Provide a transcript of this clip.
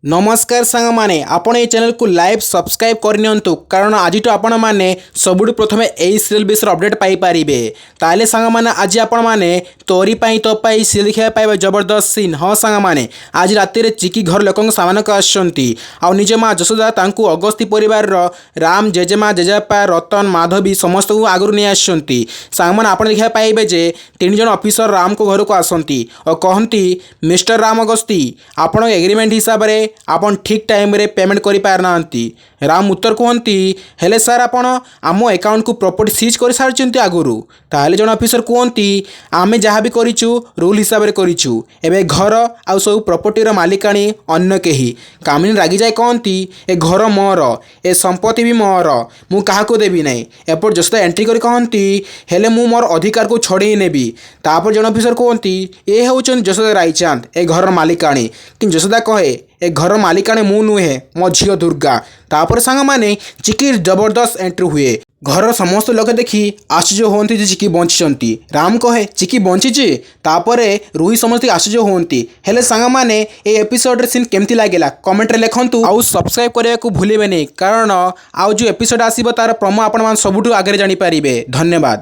ନମସ୍କାର ସାଙ୍ଗମାନେ, ଆପଣ ଏଇ ଚ୍ୟାନେଲକୁ ଲାଇଭ୍ ସବସ୍କ୍ରାଇବ୍ କରିନିଅନ୍ତୁ, କାରଣ ଆଜିଠୁ ଆପଣମାନେ ସବୁଠୁ ପ୍ରଥମେ ଏଇ ସିରିଏଲ୍ ବିଷୟରେ ଅପଡ଼େଟ୍ ପାଇପାରିବେ। ତାହେଲେ ସାଙ୍ଗମାନେ, ଆଜି ଆପଣମାନେ ତୋରି ପାଇଁ ତୋ ପାଇଁ ସିରିଏଲ୍ ଦେଖିବାକୁ ପାଇବେ ଜବରଦସ୍ତ ସିନ୍। ହଁ ସାଙ୍ଗମାନେ, ଆଜି ରାତିରେ ଚିକି ଘର ଲୋକଙ୍କ ସାମ୍ନାକୁ ଆସୁଛନ୍ତି ଆଉ ନିଜ ମା ଯଶୋଦା ତାଙ୍କୁ ଅଗସ୍ତି ପରିବାରର ରାମ, ଜେଜେମା, ଜେଜେବାପା, ରତନ, ମାଧବୀ ସମସ୍ତଙ୍କୁ ଆଗରୁ ନେଇ ଆସୁଛନ୍ତି। ସାଙ୍ଗମାନେ, ଆପଣ ଦେଖିବାକୁ ପାଇବେ ଯେ ତିନି ଜଣ ଅଫିସର ରାମଙ୍କ ଘରକୁ ଆସନ୍ତି ଓ କହନ୍ତି, "ମିଷ୍ଟର ରାମ ଅଗସ୍ତି, ଆପଣଙ୍କ ଏଗ୍ରିମେଣ୍ଟ ହିସାବରେ ଆପଣ ଠିକ୍ ଟାଇମ୍ରେ ପେମେଣ୍ଟ କରିପାରିନାହାନ୍ତି।" ରାମ ଉତ୍ତର କୁହନ୍ତି, "ହେଲେ ସାର୍, ଆପଣ ଆମ ଆକାଉଣ୍ଟକୁ ପ୍ରପର୍ଟି ସିଜ୍ କରିସାରିଛନ୍ତି ଆଗରୁ।" ତାହେଲେ ଜଣେ ଅଫିସର କୁହନ୍ତି, "ଆମେ ଯାହା ବି କରିଛୁ, ରୁଲ୍ ହିସାବରେ କରିଛୁ। ଏବେ ଘର ଆଉ ସବୁ ପ୍ରପର୍ଟିର ମାଲିକାଣୀ ଅନ୍ୟ କେହି।" କାମିନୀ ରାଗିଯାଇ କହନ୍ତି, "ଏ ଘର ମୋର, ଏ ସମ୍ପତ୍ତି ବି ମୋର, ମୁଁ କାହାକୁ ଦେବି ନାହିଁ।" ଏପଟେ ଯଶୋଦା ଏଣ୍ଟ୍ରି କରି କହନ୍ତି, "ହେଲେ ମୁଁ ମୋର ଅଧିକାରକୁ ଛଡ଼େଇ ନେବି।" ତାପରେ ଜଣେ ଅଫିସର କୁହନ୍ତି, "ଏ ହେଉଛନ୍ତି ଯଶୋଦା ରାଇଚାନ୍ଦ, ଏ ଘରର ମାଲିକାଣୀ।" କିନ୍ତୁ ଯଶୋଦା କହେ, "ଏ ଘରର ମାଲିକାଣୀ ମୁଁ ନୁହେଁ, ମୋ ଝିଅ ଦୁର୍ଗା।" ତାପରେ ସାଙ୍ଗମାନେ, ଚିକିର ଜବରଦସ୍ତ ଏଣ୍ଟ୍ରି ହୁଏ। ଘରର ସମସ୍ତ ଲୋକ ଦେଖି ଆଶ୍ଚର୍ଯ୍ୟ ହୁଅନ୍ତି ଯେ ଚିକି ବଞ୍ଚିଛନ୍ତି। ରାମ କହେ, "ଚିକି ବଞ୍ଚିଛି?" ତାପରେ ରୁହି ସମସ୍ତେ ଆଶ୍ଚର୍ଯ୍ୟ ହୁଅନ୍ତି। ହେଲେ ସାଙ୍ଗମାନେ, ଏଇ ଏପିସୋଡର ସିନ୍ କେମିତି ଲାଗିଲା, କମେଣ୍ଟରେ ଲେଖନ୍ତୁ ଆଉ ସବସ୍କ୍ରାଇବ୍ କରିବାକୁ ଭୁଲିବେନି, କାରଣ ଆଉ ଯେଉଁ ଏପିସୋଡ ଆସିବ, ତାର ପ୍ରମୋ ଆପଣମାନେ ସବୁଠୁ ଆଗରେ ଜାଣିପାରିବେ। ଧନ୍ୟବାଦ।